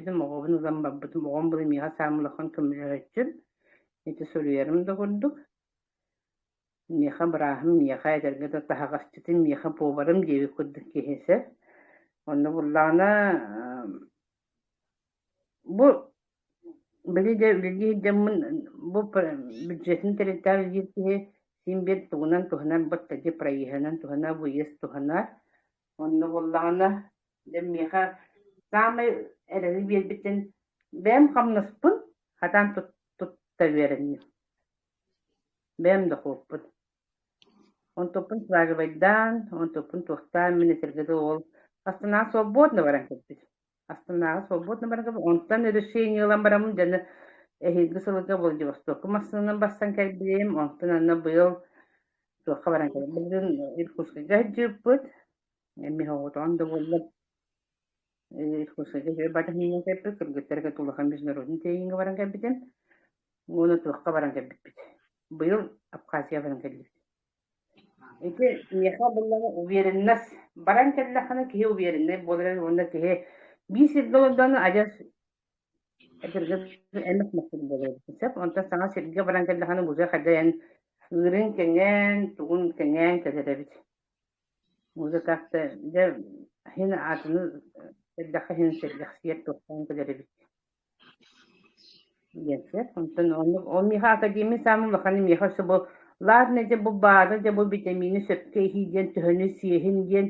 кэбиспитим, оҕобун ылан барбытым. Оҕом били миэхэ саамай улахан көмөлөһөөччүм. Ити суруйарым да курдук. Миэхэ бырааһым, миэхэ этэргэ да таһаҕасчытым, миэхэ поварым диэбит курдук киһи сөп. Онно буллаҕына бу били дьэ үлэлии сылдьаммын бу бюджетын тэрилтэҕэ үлэлиир киһи син биир тугунан туһанар баттадьы проеһынан туһанар, выезд туһанар. Онно буоллаҕына дьэ миэхэ саамай эрэли биэрбитин бэйэм хамнаспын хатаан тутта үөрэнним. Бэйэм дохуоппун. Онтуппун сваливайдаан, онтуппун туохтаан мин этэргэ дылы ол Астанаҕа свободно баран кэлбит. Астанаҕа свободно баран кэлбит. Онтон решение ылан бараммын дьону эһиилги сылга Владивостокка массыынанан барсан кэлбитим. Онтон аны быйыл туохха баран кэлбит. Былырыын Иркутскайга сылдьыбыппыт. Эмиэ оҕотоҕун да буоллар Иркутскайга үчүгэй батаһыҥҥа кэлбит. Кыргыттар кытта улахан международный тренингэ баран кэлбитим. Уонна туохха баран кэлбиппит. Быйыл Абхазия баран кэллибит. Ити миэхэ буллаҕа уверенность баран кэллэххинэ киһи увереннай буолар уонна киһи биир сиргэ олордоҕуна адьас этэргэ эмэх махтал буолар эбит сөп. Онтон саҥа сиргэ баран кэллэххинэ уже хайда эн ыырыҥ кэҥээн, тугун кэҥээн кэлэр эбит. Уже как-то дьэ иһин атыны элбэххэ иһин сэргэхсийэр туохтаан кэлэр эбит. Диэн сөп. Онтон оннук ол миэхэ академия саамай улахана миэхэ өссө бу ладно дьэ бу баада дьэ бу витамины сөпкө иһии диэн төһөнү сиэһин диэн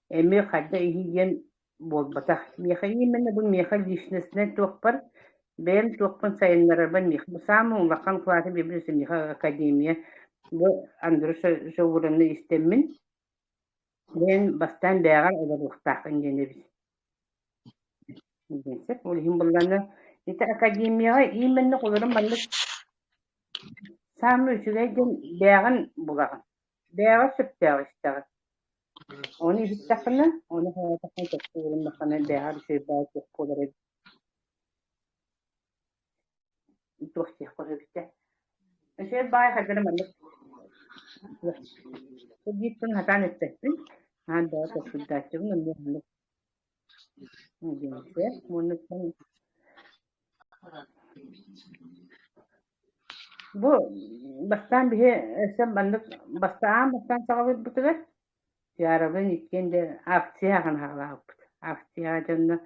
эмиэ хайда иһии диэн буолбатах. Миэхэ именно бу миэхэ личностнай туохпар бэйэм туохпун сайыннарарбар миэхэ бу саамай улахан кылааты биэрбит миэхэ академия бу Андрюша Жаураны истэммин бэйэм бастаан бэйэҕэр олоруохтааххын диэн эбит. Диэн сөп. Ол иһин булланы ити академияҕа именно олорон маннык саамай үчүгэй диэн бэйэҕин булаҕын. Бэйэҕэр сөптөөх истэҕин. Ону иһиттэххинэ, ону санаатаххына чопчу ууруннаххына бэйэҕэр үчүгэй баҕайы туох буолар эбит туох диэх эбитэ. Үчүгэй баҕайы хайдах эрэ маннык бииртэн сатаан эппэппин. Аан бэйэ толкуйдааччыбын онно маннык диэн уонна Бу бастаан биһи өссө маннык бастаан бастаан саҕалыырбытыгар Туйааралыын иккиэн да акция ахан саҕалаабыппыт. Акцияҕа дьонно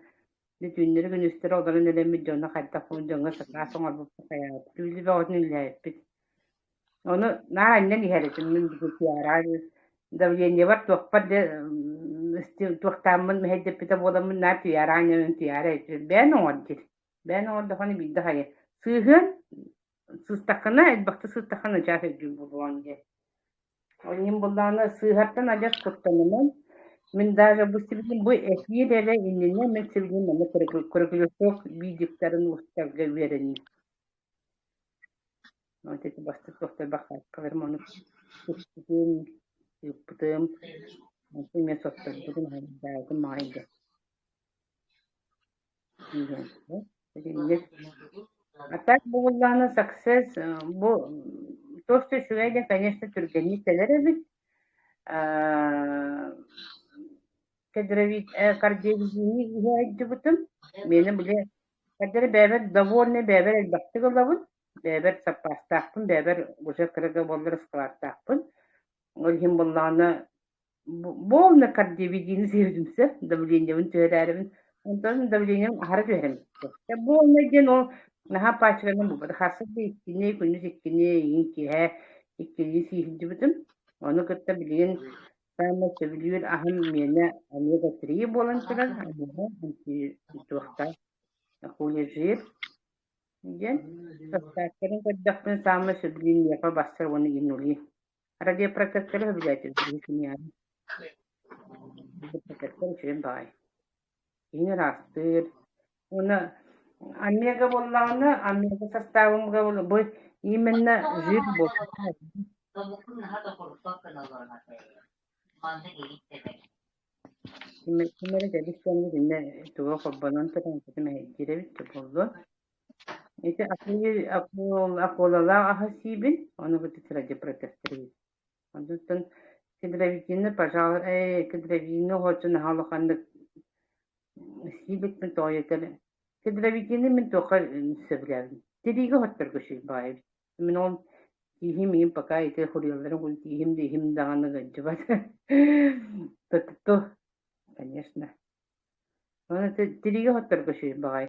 түүннэри-күнүстэри олорон элэммит дьоно хайдах дьоҥҥо сакаас оҥорбуппут хайаабыт үлэ бөҕөтүн үлэлээбиппит. Ону наар анньан иһэр этим мин Туйаара давлениебар туохпар да туохтааммын мэһэйдэппитэ буоламмын наар Туйаара анньан Туйаара бэйэн оҥор диир. Бэйэн оҥордоххуна биирдэ хайа сыыһыан сыыстаххына элбэхтэ сыыстаххына начаас өйдүүр буолуоҥ диэн. Ол иһин буоллаҕына сыыһартан адьас куттанымаҥ. Мин даже бу сибилигин бу эфир эрэ иннинэ мин сибилигин манна крючок видиктарын устарга үөрэнним. Вот эти бастык туохтар бахааккаларым ону туспутум, ыыппытым, онтон эмиэ сотторбутум, аһардаабытым маҕайга. А так буоллаҕына success бу туох да үчүгэй да, конечно, түргэнник кэлэр эбит. Кадровик кардиовизини иһэ сылдьыбытым. Миэнэ били кардио бэйэбэр довольный бэйэбэр элбэхтик ылабын. Бэйэбэр саппаастаахпын, бэйэбэр уже кыра да буоллар ыскылааттаахпын. Ол иһин буоллаҕына Буолна кардиовидение сиэбитим сөп, давлениебын түһэрээрибин. Онтон давлением аһара түһэрим. Буолна диэн ол наһаа пачканан буолбатах. Харса да иккини, күнүс иккини, игин киэһэ иккилии сии сылдьыбытым. Ону кытта билигин саамай сөбүлүүр аһым миэнэ омега-3 буолан турар. Омега туохтаах жир диэн. Састааптарын көрдөхпүнэ саамай сөбүлүүр миэхэ барсар уонна инулин. Радиопротекторы сөбүлээтим билигин Радиопротектор үчүгэй баҕайы. Киһини ыраастыыр. Уонна омега буоллаҕына, омега састаабымга бу именно жир буолбатах. Ким эрэ кэлик кэмҥэ итиннэ туга холбонон туран ити мэһэйдиир эбит да буоллун. Ити акулалаах аһы сиибин, ону кытта радиопротекторы. Онтон кедровитины, пожалуй, кедровины оһооччу наһаа улаханнык сиибиппин тоҕо диэтэр. Кедровикины мин туохха сөбүлээбин. Тириигэ хотторго үчүгэй баҕайы эбит. Мин ол тииһим иһим пока ити хуруйалларын курдук тииһим да иһим даҕаны ыалдьыбат. Ту конечно. Оны тириигэ хотторго үчүгэй баҕайы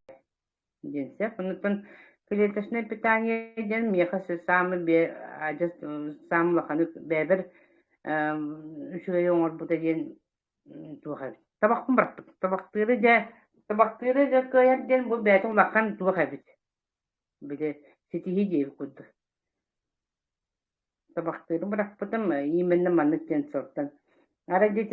диэн сөп. Онуттан клеточное питание диэн миэхэ саамай адьас саамай улаханы бэйэбэр үчүгэйи оҥорбута диэн туох эбит. Табахпын бырахпыт. Табахтыыры дьэ табахтыыры дьэ кыайар диэн бу бэйэтэ улахан туох эбит. Били ситиһии диэбит курдук. Табахтыыры бырахпытым именно маннык диэн сылтан. Арай дьэ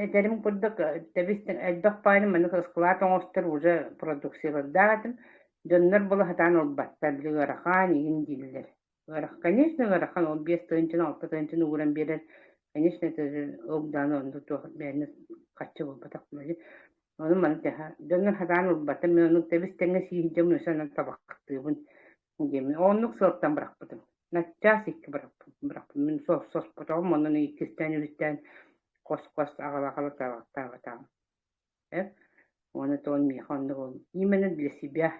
этэрим курдук тэбис элбэх баайны маннык ыскылаат оҥостор уже продукциялардаах этим. Дьоннор була сатаан ылбаттар, били ыарахан игин дииллэр. Ыарахан, конечно, ыарахан, ол 5 тыһыынчаны, 6 тыһыынчаны ууран биэрэр, конечно, это же ол даҕаны онно туох бэйэни харчы буолбатах буолар. Ону маны тэһэ дьоннор сатаан ылбатым, мин оннук тэбис-тэҥҥэ сии сылдьабын, өссө онон табахтыыбын диэммин. Оннук сыалтан бырахпытым. Начаас икки бырахпытым. Мин соспотоҕум, онон иккистээн, үһүстээн хос-хос аҕала-аҕала табахтаабатаҕым. Э? Уонна то он миэхэ оннук именно для себя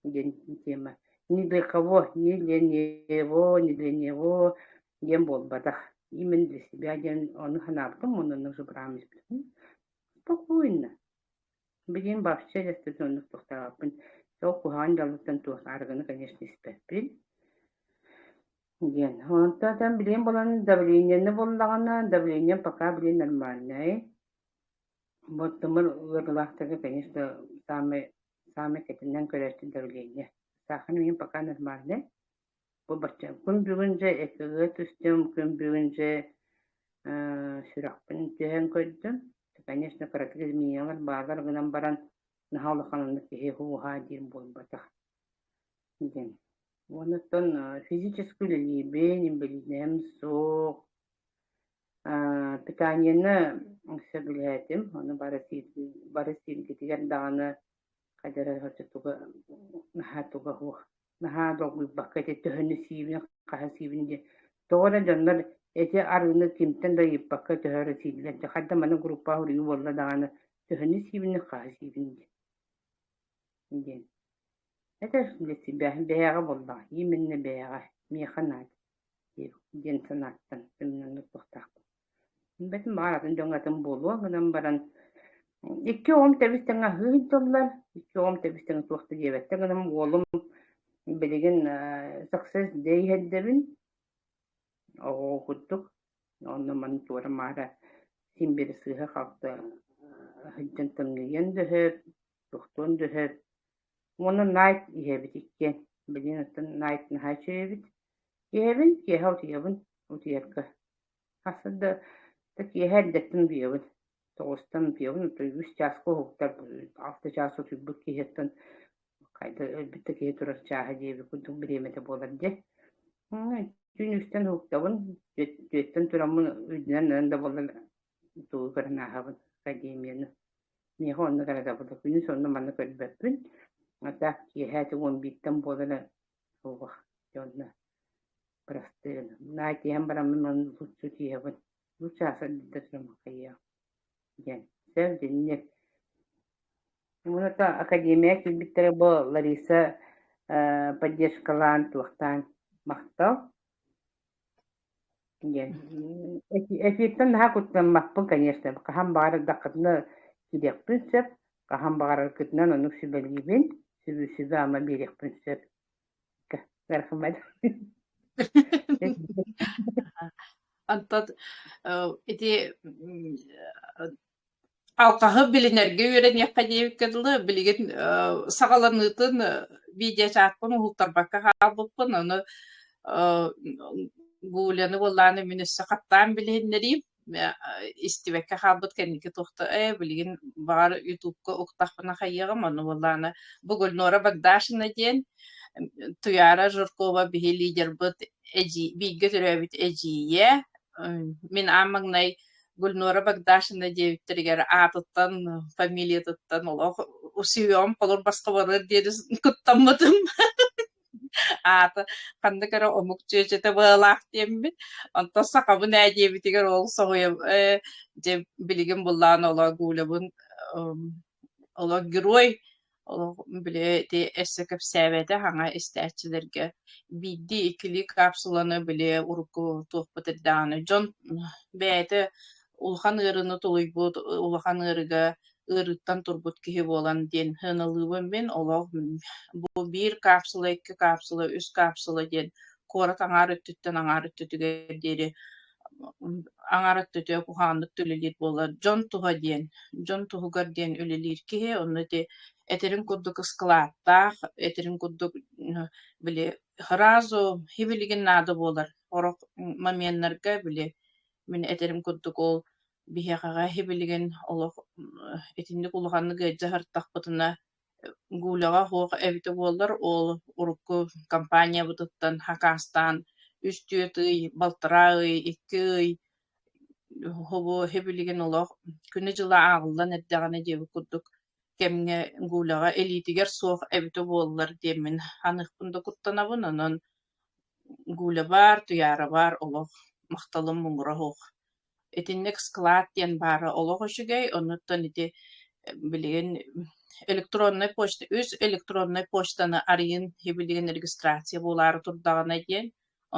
диэн тема. Ни для кого, ни для него, ни для него диэн буолбатах. Именно для себя диэн ону санаабытым уонна онно уже быраҕан испитим. Спокойно. Билигин вообще дьэстэтин оннук туохтаабаппын. Ол куһаҕан дьаллыктан туох арыгыны, конечно, испэппин. Диэн. Онтон билигин буолан давлениены буллаҕына, давлением пока билигин нормальнай. Вот тымыр ыарыылаахтарга, конечно, саамай саамай кэтэнэн көрөөччү давление. Саахар миигин пока нормальный. Бу бачча күн бүгүн дьэ ЭКГ түстүм, күн бүгүн дьэ сүрэхпин түһэн көрдүм. Конечно, кыракый изменениялар бааллар гынан баран, наһаа улахан оннук киһи һуу-һаа диир буолбатах диэн. Уонна физически үлэлиибин, инбэлиитинэһим суох. Питаниены сөбүлээтим, ону бары бары сииргитигэр даҕаны хайдах эрэ туга наһаа туга суох наһаа долгуйбакка ити төһөнү сиибин, хаһан сиибин диэн. Тоҕо эрэ дьоннор эти арыыны кимтэн да ыйыппакка төһө эрэ сииллэр. Дьэ хайда маны группаҕа уруйуу буолла даҕаны төһөнү сиибин, хаһан сиибин диэн. Диэн. Это для себя, бэйэҕэ буоллаҕа, именно бэйэҕэ, миэхэ наада диэн санааттан оннук туохтаахпын. Бэтим баҕар атын дьоҥҥо атын буолуо гынан баран икки оҕом тэбис-тэҥҥэ аһыы сылдьаллар, икки оҕом тэбис-тэҥҥэ туох да диэбэттэр гынан уолум билигин success day иһэрдэбин оҕо курдук онно маны туора-маара син биир сыыһа-халты сылдьан тымныйан да сөп, тохтуон да сөп. Уонна night иһэбит иккиэн. Билигин оттон night наһаа үчүгэй эбит. Иһэбин, киэһэ утуйабын, утуйарга. Хас да киэһэ эрдэттэн утуйабын. Тоҕустан утуйабын, үс чааска уһуктар, алта чаас утуйбут киһиттэн хайда өлбүт да киһи турар чааһа диэбит курдук бириэмэтэ буолар дии. Түүн үстэн уһуктабын, түөттэн тураммын үрдүнэн да буоллар тугу көрөн ааһабын академияны. Миэхэ оннук эрэ табыллар. Күнүс онно манна көрбөппүн. А так киэһэ 11-тэн буолара суох. Дьэ онно бырастыы гына. Наай тиһэн бараммын онно лучше тииһэбин. Лучше аса эрдэ туран хайыах диэн. Сөп дьинник. Уонна академия киирбиттэрэ бу Лариса поддержкалаан туохтаан махтал диэн. Эфиртэн наһаа куттаммаппын, конечно. Хаһан баҕарар даххытына киириэхпин сөп, хаһан баҕараргытынан оннук сүбэлиибин, сүбэ-ама биэриэхпин сөп. Рахмат. Онтон ити Алҕаһы билинэргэ үөрэниэххэ диэбиккэ дылы, билигин саҕаланыытын видеочааппын уһултарбакка хаалбыппын, ону Гуляны буоллаҕына мин өссө хаттаан билиһиннэриим, истибэккэ хаалбыт кэнники туох да ээ билигин баҕар ютубка уктахпына хайыаҕым, ону буоллаҕына бу Гульнора Богдашина диэн Туйаара Жиркова биһи лидербыт эдьиий бииргэ төрөөбүт эдьиийэ, мин аан маҥнай Гульнура Богдашина диэбиттэригэр аатыттан, фамилиятыттан олох сүһүөҕүм холур босхо барыар диэри куттаммытым. Аата ханнык эрэ омук чүөчэтэ быалаах диэммин. Онтон сахабын ээ диэбитигэр ол соһуйа ээ дьэ билигин буллаан оло Гулябын олох герой. Олох били ити өссө кэпсээбэтэ хаҥа истээччилэргэ биирдии-иккилии капсуланы били урукку туохпут эрдэҕинэ дьон бэйэтэ улахан ыарыыны тулуйбут, улахан ыарыыга ыарыыттан турбут киһи буолан диэн сыаналыыбын мин олох бу биир капсула, икки капсула, үс капсула диэн куорат аҥаар өттүттэн аҥаар өттүтүгэр диэри аҥаар өттүтэ куһаҕаннык да үлэлиир буолар. Дьон туһа диэн, дьон туһугар диэн үлэлиир киһи, онно ити этэрин курдук ыскылааттаах, этэрин курдук били сразу сибилигин наада буолар. Сорох моменнарга били мин этэрим курдук ол биһиэхэҕэ сибилигин олох итинник улаханнык ыалдьа сырыттахпытына Гуляҕа суох эбитэ буоллар, ол урукку компаниябытыттан хакаастаан үс-түөрт ый, балтараа ый, икки ый хобу сибилигин олох күнэ-дьыла ааҕыллан эрдэҕинэ диэбит курдук кэмҥэ Гуляҕа илиитигэр суох эбитэ буоллар диэммин саныахпын да куттанабын. Онон Гулябар, Туйаарабар олох махталым муҥура суох. Итинник склад диэн баара олох үчүгэй, оннуттан ити билигин электроннай почта үс электроннай почтаны арыйын билигин регистрация буолаары турдаҕына диэн,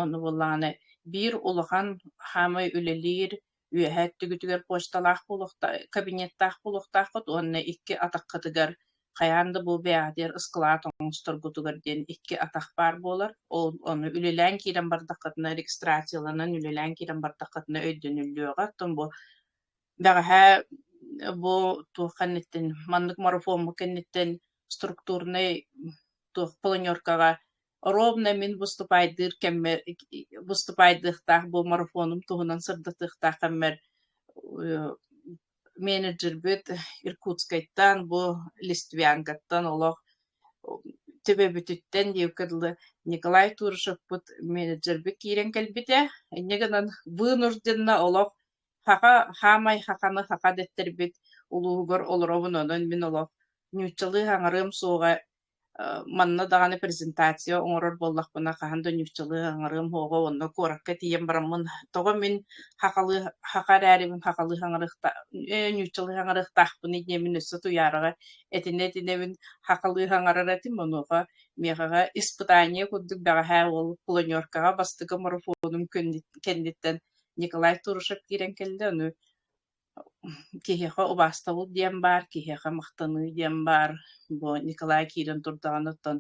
ону буоллаҕына биир улахан хаамай үлэлиир үөһээ өттүгүтүгэр почталаах буолуохта кабинеттаах буолуохтааххыт уонна икки атаххытыгар хайаан да бу бэйэҕитигэр ыскылаат оҥосторгутугар диэн икки атах баар буолар. Ол ону үлэлээн киирэн бардаххытына, регистрацияланан үлэлээн киирэн бардаххытына өйдөнүллүөҕэ. Оттон бу бэҕэһээ бу туох кэнниттэн маннык марафоммут кэнниттэн структурнай туох планеркаҕа ровно мин выступайдыыр кэммэр выступайдыахтаах бу марафонум туһунан сырдатыахтаах кэммэр менеджербит Иркутскайтан, бу Листвянкаттан олох төбөбүтүттэн диэбиккэ дылы Николай Турышевпыт менеджербит киирэн кэлбитэ. Инньэ гынан вынужденно олох хаха хаамай хаханы хаха дэттэрбит улууһугар олоробун, онон мин олох нууччалыы саҥарыам суоҕа Манна даҕаны презентация оҥорор буоллахпына хаһан да нууччалыы саҥарыам суоҕа уонна куоракка тиийэн бараммын тоҕо мин хахалыы хаха эрээрибин хахалыы саҥарыахта ээ нууччалыы саҥарыахтаахпыный диэммин өссө Туйаараҕа этинэ-этинэбин хахалыы саҥарар этим онуоха миэхэҕэ испытание курдук бэҕэһээ уол планеркаҕа бастакы марафонум кэнниттэн Николай Турушев киирэн кэллэ ону Киһиэхэ убаастабыл диэн баар, киһиэхэ махтаныы диэн баар. Бу Николай киирэн турдаҕына оттон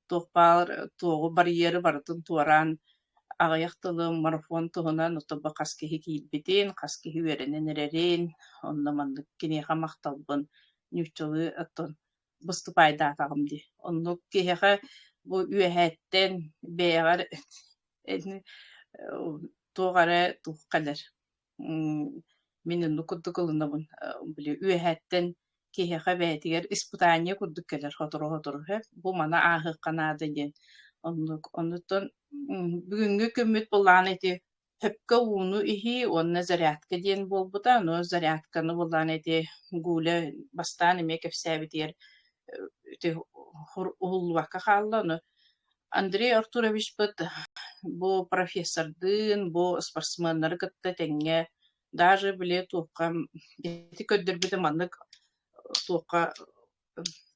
туох баар туоҕу барьеры барытын туораан аҕыйах тылы марафон туһунан оттон бу хас киһи киирбитин, хас киһи үөрэнэн эрэрин, онно маннык киниэхэ махталбын нууччалыы оттон выступайдаатаҕым дии. Оннук киһиэхэ бу үөһээттэн бэйэҕэр туох эрэ туох кэлэр Мин оннук курдук ылынабын, били үөһэттэн киһиэхэ бэйэтигэр испытание курдук кэлэр сотору-сотору сөп, бу маны ааһыахха наада диэн. Оннук. Оннуттан бүгүҥҥү күммүт былаана ити сөпкө ууну иһии уонна зарядка диэн буолбута. Ону зарядканы былаан ити Гуля бастаан эмиэ кэпсээбитигэр ити уһуллубакка хаалла. Ону Андрей Артуровичпыт бу профессордыын, бу спортсменнары кытта тэҥҥэ даже били туохха ити көрдөрбүтэ маннык туохха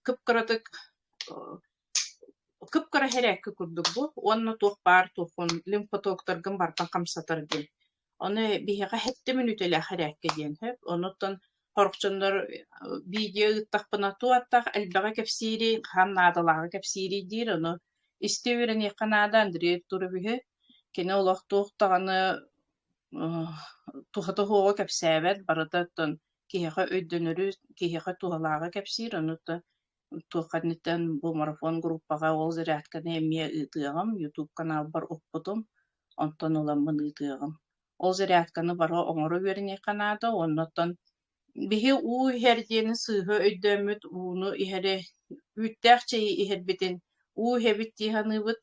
кып-кыратык кып-кыра хэрээккэ курдук бу уонна туох баар туоххун лимфотоктаргын бартан хамсатар диэн Ону биһиэхэ сэттэ мүнүүтэлээх эрээккэ диэн сөп. Онуттан сорох дьоннор видео ыыттахпына туох элбэҕи кэпсиирий, хаһан наадалааҕы кэпсиирий диир. Ону истэ үөрэниэххэ наада Андрей Артуровиһы. Кини олох туох даҕаны туһата суоҕу кэпсээбэт, барыта оттон киһиэхэ өйдөнөрү, киһиэхэ туһалааҕы кэпсиир. Онуттан Туох кэнниттэн бу марафон группаҕа ол зарядканы эмиэ ыытыаҕым, YouTube каналбар укпутум, онтон ыламмын ыытыаҕым. Ол зарядканы бары оҥоро үөрэниэххэ наада уонна оттон биһи уу иһэр диэни сыыһа өйдөөммүт ууну иһэри үүттээх чэйи иһэрбитин уу иһэбит дии саныыбыт,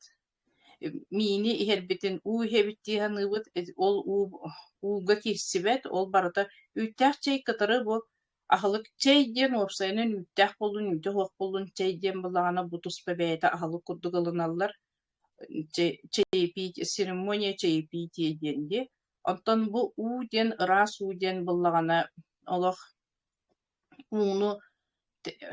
миини иһэрбитин уу иһэбит дии саныыбыт, ол уу ууга киирсибэт, ол барыта үүттээх чэй кытары бу Аһылык чэй диэн уопсайынан үүттээх буоллун, үүтэ суох буоллун чэй диэн буоллаҕына бу туспа бэйэтэ аһылык курдук ылыналлар. Чаепитие, церемония чаепития диэн дии. Оттон бу уу диэн ыраас уу диэн буоллаҕына олох ууну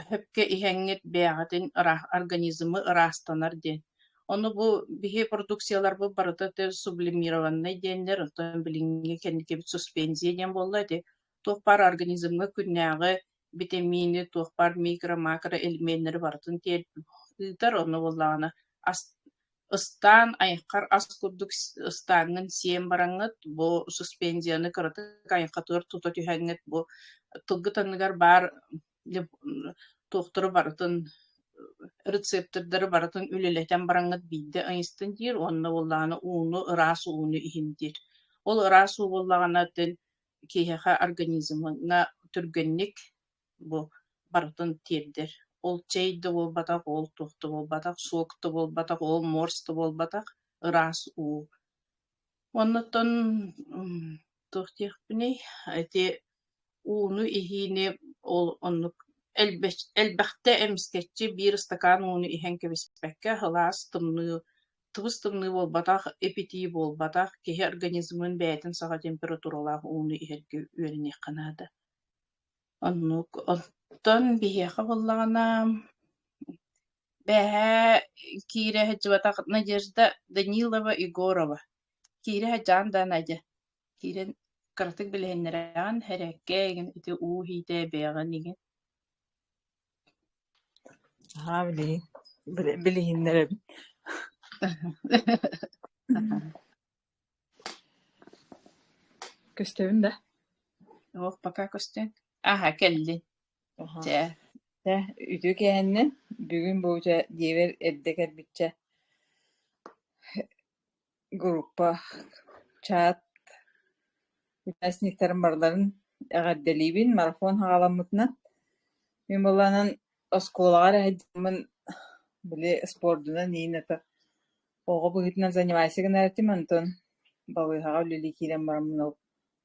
Сөпкө иһэҥҥит бэйэҕитин организмы ыраастанар диэн. Ону бу биһи продукцияларбыт барыта ити сублимированнай диэннэр, оттон билиҥҥи кэнникибит суспензия диэн буолла ити. Туох баар организмҥа күннээҕи битэмиини, туох баар микро-макро элеменнэри барытын ыытар, онно буоллаҕына ас ыстаан айаххар ас курдук ыстааҥҥын сиэн бараҥҥыт, бу суспензияны кыратык айаххытыгар тута түһэҥҥит, бу тылгыт анныгар баар туохтары барытын рецептордары барытын үлэлэтэн бараҥҥыт биирдэ ыйыстын диир уонна буоллаҕына ууну ыраас ууну иһин диир. Ол ыраас уу буоллаҕына киһиэхэ организмҥа түргэнник бу барытын тиэрдэр. Ол чэй да буолбатах, ол туох да буолбатах, сок да буолбатах, ол морс да буолбатах, ыраас уу. Оннуттан туох диэхпиний, ити ууну иһиини ол оннук элбэхтэ эмискэччи биир ыстакаан ууну иһэн кэбиспэккэ, сылаас тымныы, тыбыс-тымныы буолбатах, ип-итии буолбатах, киһи организмын бэйэтин саҕа температуралаах ууну иһэргэ үөрэниэххэ наада. Оннук. Оттон биһиэхэ буоллаҕына бэҕэһээ киирэ сылдьыбатах Надежда Данилова Егорова. Киирэ сылдьаҕын да, Надя? Киирэн кыратык билиһиннэрэҕин, эрэккэ игин ити уу иһиитэ бэйэҕин игин. Аһаа билигин билиһиннэрэбин. Көстөбүн да? Ох, пока көстөн. Аха, кэллин. Аха. Чэ. Чэ, үтүө киэһэннэн. Бүгүн бу чэ дьиэбэр эрдэ кэлбиччэ группа чат участниктарын барыларын эҕэрдэлиибин марафон саҕаламмытынан. Мин буоллаҕынан оскуолаҕа эрэ сылдьаммын били спордунан иин ата оҕо быһыытынан занимайся гынар этим, онтон балыыһаҕа үлэлии киирэн бараммын ол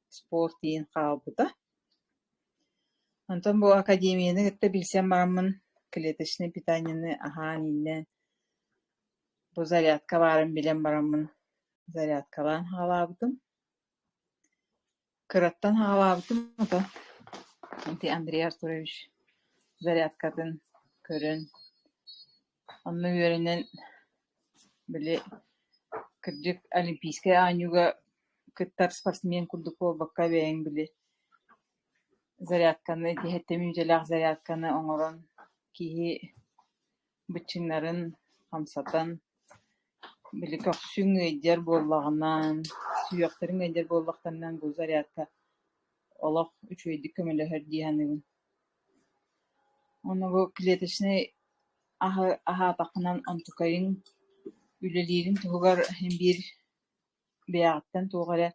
спорт иин хаалбыта. Онтон бу академияны кытта билсэн бараммын клеточнай питаниены аһаан-ииннээн бу зарядка баарын билэн бараммын зарядкалаан саҕалаабытым. Кыраттан саҕалаабытым ото ити Андрей Артурович зарядкатын көрөн, онно үөрэнэн били кырдьык Олимпийскай оонньууга кыттар спортсмен курдук буолбакка бэйэҥ били зарядканы ити мүнүүтэлээх зарядканы оҥорон киһи быччыҥнарын хамсатан били көхсүҥ ыалдьар буоллаҕына, сүһүөхтэриҥ ыалдьар буоллахтарына бу зарядка олох үчүгэйдик көмөлөһөр дии саныыбын. Уонна бу клеточнай аһы аһаатаххынан онтукайыҥ үлэлиирин туһугар син биир бэйэҕиттэн туох эрэ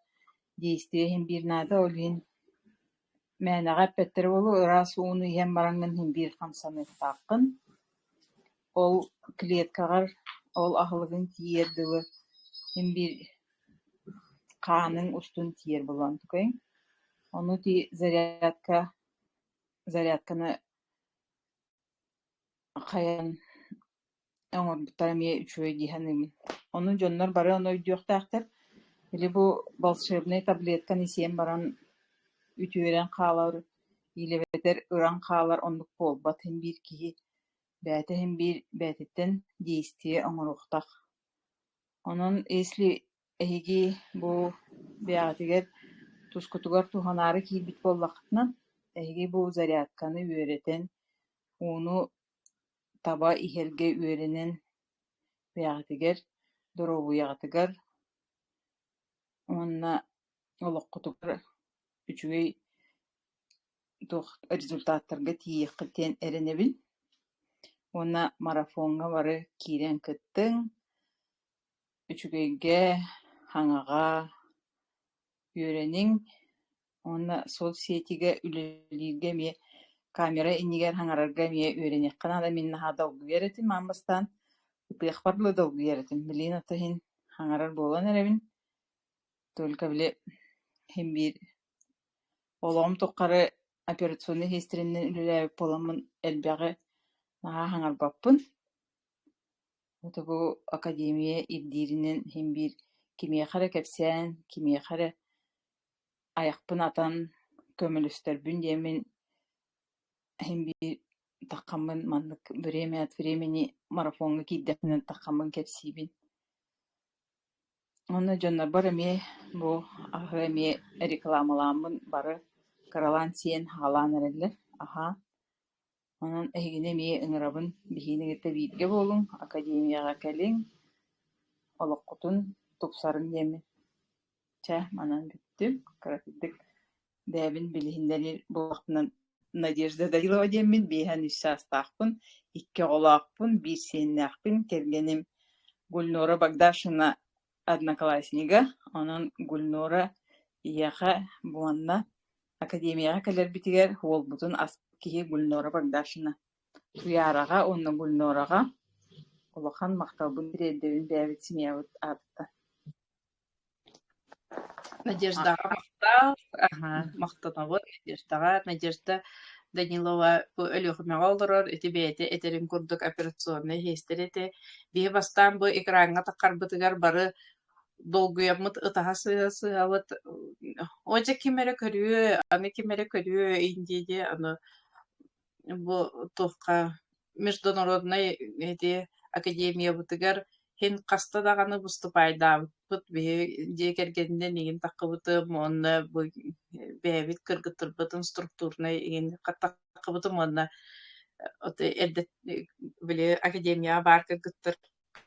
действие иһин биир наада, ол иһин мээнэҕэ эппэттэрэ буолуо, ыраас ууну иһэн бараҥҥын син биир хамсаныахтааххын. Ол клеткаҕар ол аһылыгыҥ тиийэр дылы син биир хааныҥ устун тиийэр буолан тукайыҥ. Ону ити зарядка зарядканы хайан оҥорбуттара эмиэ үчүгэй дии саныыбын. Ону дьоннор бары ону өйдүөхтээхтэр. Или бу волшебнай таблетканы сиэн баран үтүөрэн хаалар, илэбэтэр ыран хаалар оннук буолбат. Син биир киһи бэйэтэ син биир бэйэтиттэн действие оҥоруохтаах. Онон если эһиги бу бэйэҕитигэр тускутугар туһанаары киирбит буоллаххытына, эһиги бу зарядканы үөрэтэн, ууну таба иһэргэ үөрэнэн бэйэҕитигэр, доруобуйаҕытыгар уонна олоххутугар үчүгэй туох результаттарга тиийиэххит диэн эрэнэбин. Уонна марафоҥҥа бары киирэн кыттыҥ, үчүгэйгэ, хаҥаҕа үөрэниҥ уонна соцсетигэ үлэлииргэ эмиэ камера иннигэр хаҥарарга эмиэ үөрэниэххэ наада. Мин наһаа долгуйар этим аан бастаан, ытыахпар дылы долгуйар этим. Билигин ото иһин хаҥарар буолан эрэбин. Только били син биир олоҕум тухары операционнай сиэстэрэнэн үлэлээбит буоламмын элбэҕи наһаа хаҥарбаппын. Ото бу академия ирдииринэн син биир кимиэхэ эрэ кэпсээн, кимиэхэ эрэ айахпын атан көмөлөстөрбүн диэммин син биир таххаммын маннык время от времени марафоҥҥа киирдэхпинэ таххаммын кэпсиибин. Уонна дьоннорбор эмиэ бу аһы эмиэ рекламалааммын бары кыралаан сиэн хаалаан эрэллэр, аһаан. Онон эһигини эмиэ ыҥырабын, биһигини кытта бииргэ буолуҥ, академияҕа кэлиҥ, олоххутун тупсарыҥ диэммин. Чэ, манан бүттүм. Кыратык бэйэбин билиһиннэрэр буоллахпына Надежда Данилова диэммин, биэһэн үс саастаахпын, икки оҕолоохпун, биир сиэннээхпин, кэргэним Гульнора Богдашина однокласснига, онон Гульнора ийэхэ уонна академияҕа кэлэрбитигэр уолбутун аспыт киһи Гульнора Богдашина. Туйаараҕа уонна Гульнораҕа улахан махталбын тириэрдэбин бэйэбит семьябыт аатыттан. Надеждаҕа махтал, аһа, махтанабын Надеждаҕа. Надежда Данилова бу Өлүөхүмэҕэ олорор, ити бэйэтэ этэрин курдук операционнай иһиэстэр этэ. Биһи бастаан бу экраҥҥа таххарбытыгар бары долгуйаммыт ытаһа сыһа-сыһабыт, оо дьэ ким эрэ көрүө, аны ким эрэ көрүө иһин дии-дии аны бу туохха международнай ити академиябытыгар иһин хаста даҕаны выступайдаабыппыт биһи дьиэ кэргэнинэн игин таххыбытым уонна бу бэйэбит кыргыттарбытын структурнай игин таххыбытым уонна эрдэ били академияҕа баар кыргыттар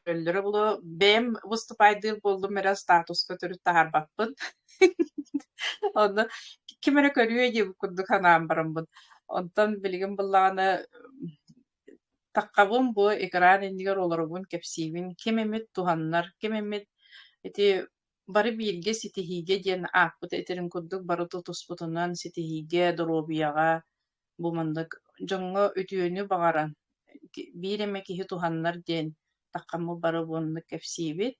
Көрөллөрө буолуо. Бэйэм выступайдыыр буоллум эрэ статуска төрүт таһаарбаппын. Онно ким эрэ көрүө диэбит курдук санаан бараммын. Онтон билигин буоллаҕына таххабын бу экран иннигэр олоробун, кэпсиибин. Ким эмит туһаннар, ким эмит ити бары бииргэ ситиһиигэ диэн ааппыт этэрин курдук бары тутуспутунан ситиһиигэ, доруобуйаҕа бу маннык дьоҥҥо үтүөнү баҕаран, биир эмэ киһи туһаннар диэн таххаммыт бары уоннук кэпсиибит.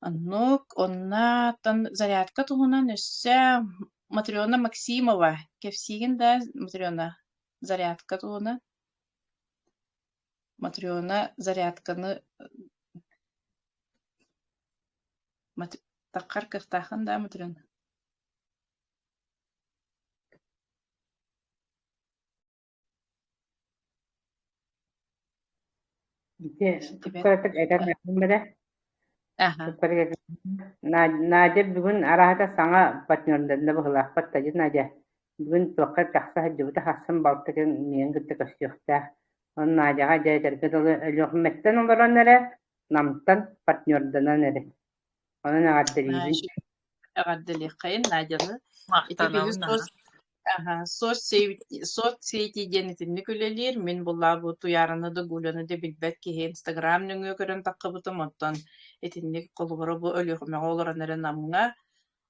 Оннук, оннооттон зарядка туһунан өссө Матрена Максимова кэпсиигин да, Матрена, зарядка туһунан? Матрена зарядканы таххар кыахтааххын да, Матрена? Ити кыратык этэн эрэ. Надя бүгүн арааһата саҥа партнердарына быһыылаахпат тадьы Надя. Бүгүн туохха тахса сылдьыбыта хассын балта кэлин миигин кытта көрсүөхтээх. Онон Надяҕа дьэ этэргэ дылы Өлүөхүмэттэн олорон эрэ Намтан партнерданан эрэ. Онон эҕэрдэлиибин. Эҕэрдэлиэххэйин Надяны. Ити биһи соцсети диэн итинник үлэлиир. Мин буллаабы Туйаараны да Гуляны да билбэт киһи Инстаграм нөҥүө көрөн таххыбытым. Оттон итинник холобура бу Өлүөхүмэҕэ олорон эрэ Намҥа.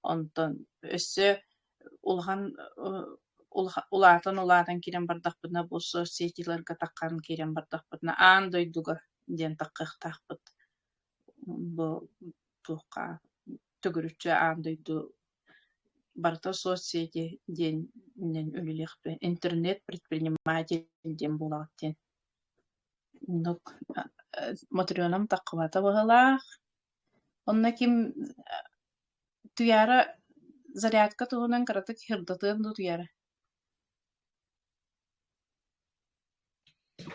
Онтон өссө улахан улаатан-улаатан киирэн бардахпытына бу соцсетиларга таххан киирэн бардахпытына аан дойдуга диэн таххыахтаахпыт. Бу туохха төгүрүччү аан дойду барыта соцсети диэнинэн үлэлиэхпин интернет предприниматель диэн буолаҕыт диэн. Оннук Матренам таххыбата быһыылаах. Онно ким Туйаара зарядка туһунан кыратык сырдатыан дуу Туйаара?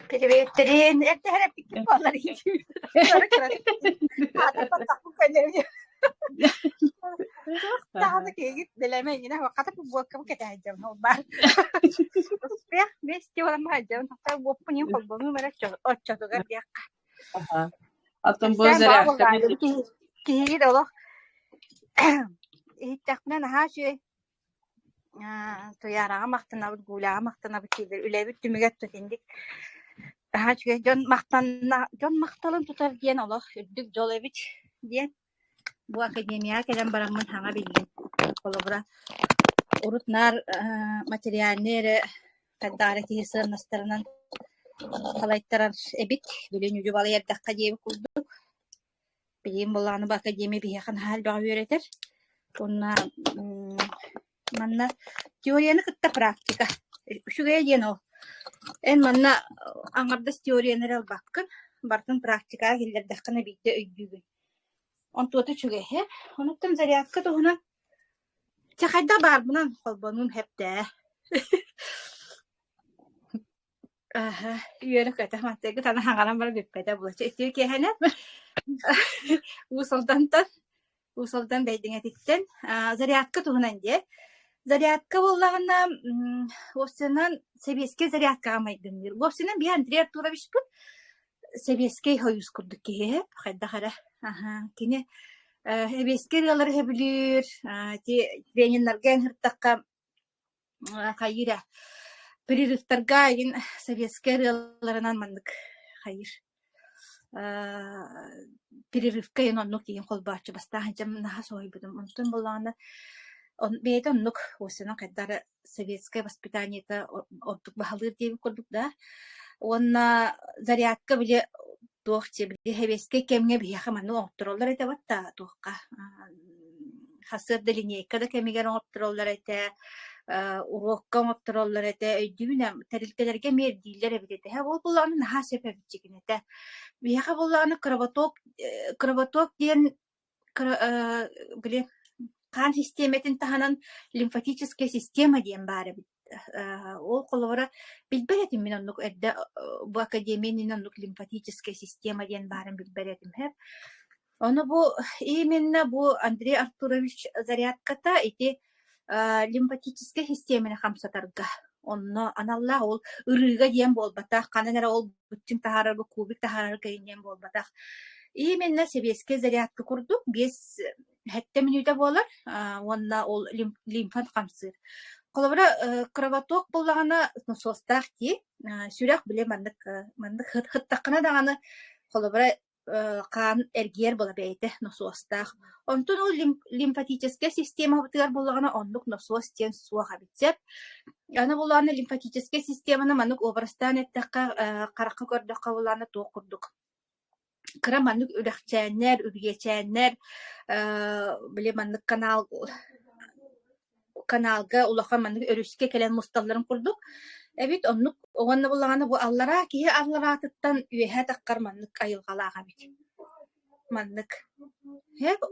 Приветтэрин эрдэ эрэппиккин буоллар Туох даҕаны киһигит бэлэмэ иннинэ хата футболкабын кэтэһэдьэбин ол баар. Успех вместе олорон сылдьабын. Уоппун иһин холбонуум эрэ оччотугар диэххэ. Оттон бу Кэпсээн бөҕө зарядканы буоллаҕа киһигит олох иһиттэхпинэ наһаа үчүгэй Туйаараҕа махтанабыт, Гуляҕа махтанабыт дииллэр. Үлэбит түмүгэр итинник наһаа үчүгэй дьон махтанна дьон махталын тутар диэн олох үрдүк дьол эбит диэн бу академияҕа кэлэн бараммын саҥа биллим. Холобура, урут наар материальнай эрэ хайдах эрэ киһи сыаннастарынан салайтарар эбит. Билин үдү балай эрдэххэ диэбит курдук. Билигин буоллаҕына бу академия биһиэхэ наһаа элбэҕи үөрэтэр. Уонна манна теорияны кытта практика. Үчүгэйэ диэн ол. Эн манна аҥардас теорияны эрэ ылбаккын, барытын практикаҕа киллэрдэххинэ биирдэ өйдүүгүн. Онтуота үчүгэйэ. Онуттан зарядка туһунан чэ хайдах баарбынан холбонуум хэптээ. Аһа, үөрэ-көтө мантыгы тана хаҥаран баран бүппэтэ булаччы үтүө киэһэнэн Уус Алдантан Уус Алдан Бэйдиҥэтиттэн зарядка туһунан диэ. Зарядка буоллаҕына уопсайынан сэбиэскэй зарядкаҕа майгынныыр. Уопсайынан биһи Андрей Артуровичпыт сэбиэскэй хойуус курдук киһи хайдах эрэ. Аһа, кини сэбиэскэй ырыалары сөбүлүүр, ити трениннэргэ ыҥыртахха хайыыр ээ перерывтарга игин советскай ырыаларынан маннык хайыыр перерывка иһин оннук тиийэн холбооччу бастаан сылдьан наһаа соһуйбутум онтон буоллаҕына бэйэтэ оннук уосанан хайдах эрэ советскай воспитаниета ордук баһылыыр диэбит курдук да уонна зарядка били туох дии били сэбиэскэй кэмҥэ биһиэхэ маннык оҥоттороллор этэ батта туохха Сарсыарда линейка да кэмигэр оҥоттороллор этэ, уруокка оҥоттороллор этэ, өйдүүбүн ээ, тэрилтэлэргэ эмиэ ирдииллэр эбит этэ. Ол буоллаҕына наһаа сөп эбит дьигин этэ. Биһиэхэ буоллаҕына кровоток кровоток диэн били хаан систиэмэтин таһынан лимфатическая система диэн баар эбит. Ол холобура билбэт этим мин оннук эрдэ бу академия иннинэ оннук лимфатическая система диэн баарын билбэт этим. Ону бу именно бу Андрей Артурович зарядката ити лимфатическай систиэмэни хамсатарга онно аналлаах ол ырыыга диэн буолбатах, ханан эрэ ол быччыҥ таһаарарга, кубик таһаарарга диэн буолбатах. Именно сэбиэскэй зарядка курдук 5-7 мүнүүтэ буолар уонна ол лимфан хамсыыр. Холобура, кровоток буоллаҕына носуостаах дии, сүрэх били маннык маннык хыттаххына даҕаны холобура хаан эргийэр буола бэйэтэ носуостаах. Онтон ол лимфатическай системабытыгар буоллаҕына оннук носуос диэн суох эбит сөп. Аны буоллаҕына лимфатическай системаны маннык образтаан эттэххэ харахха көрдөххө буоллаҕына туох курдук кыра маннык үрэхчээннэр, үрүйэчээннэр били маннык канал каналга улахан маннык өрүскэ кэлэн мусталларын курдук эбит оннук уонна буллаҕына бу аллараа киһи аллараатыттан үөһэ таххар маннык айылҕалаах эбит маннык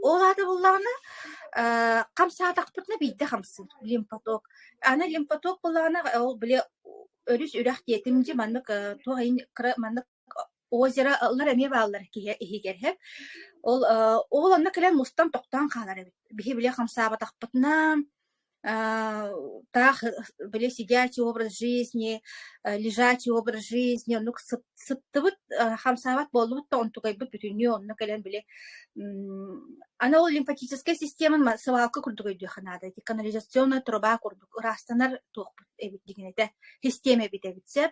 ол аата буллаҕына хамсаатахпытына биирдэ хамсыыр лимфоток аны лимфоток буллаҕына ол били өрүс үрэх диэтим дьи маннык туох кыра маннык озеро ыллар эмиэ бааллар киһи иһигэр һэ. Ол ол онно кэлэн мустан тохтоон хаалар эбит. Биһи били хамсаабатахпытына таах били сидячий образ жизни, лежачий образ жизни оннук сыттыбыт хамсаабат буоллубут да онтукайбыт бүтүннүү онно кэлэн били аны ол лимфатическай системан свалка курдук өйдүөххэ наада. Ити канализационная труба курдук ыраастанар туохпут эбит дигин этэ система эбит эбит сөп.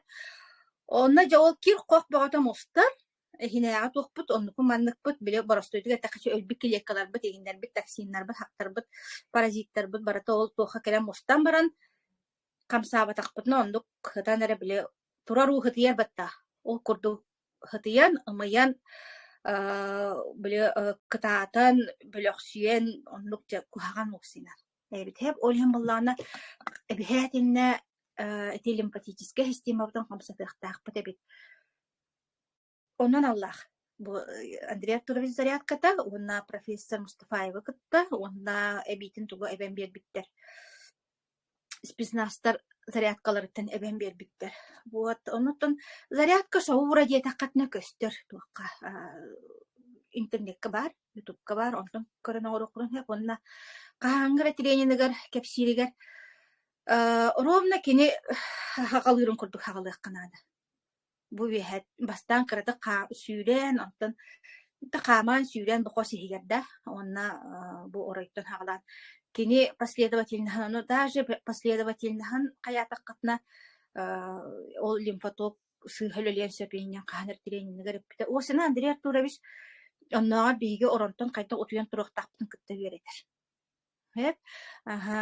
Онно дьэ ол кир-хох бөҕөтө мустар, иһинээҕи туохпут, оннуку-манныкпыт, били боростуойдук эттэххэ өлбүт килиэккэлэрбит, иҥиннэрбит, токсиннарбыт, хахтарбыт, паразиттарбыт барыта ол туохха кэлэн мустан баран, хамсаабатахпытына оннук сытан эрэ били турар уу сытыйар батта. Ол курдук сытыйан, ымыйан, били кытаатан, бөлөхсүйэн оннук дьэ куһаҕан муксуйар. Эбит ол иһин буоллаҕына эбиһээтиннэ ити лимфатическай системабытын хамсатыахтаахпыт эбит. Онон аллаах бу Андрей Артурович зарядката уонна профессор Мустафаева кытта уонна эбиитин тугу эбэн биэрбиттэр. Спецназтар зарядкаларыттан эбэн биэрбиттэр. Вот онуттан зарядка шоура диэтэххитинэ көстөр туохха интернеккэ баар ютубка баар онтон көрөн оҥоруоххутун сөп уонна хаһааҥҥы эрэ трениныгар кэпсииригэр ровно кини хаҕалыырын курдук хаҕалыахха наада. Бу үөһэ бастаан кыратык сүүрэн, онтон хааман сүүрэн бу хос иһигэр да уонна бу оройтон хаҕалаан кини последовательноһын ону даже последовательноһын хайаатаххытына ол лимфоток сыыһа үлэлиэн сөп инньэн хаһан эрэ трениныгар эппитэ. Осина Андрей Артурович оннооҕор биһиги оронтон хайдах утуйан туруохтаахпытын кытта үөрэтэр. Эп аһа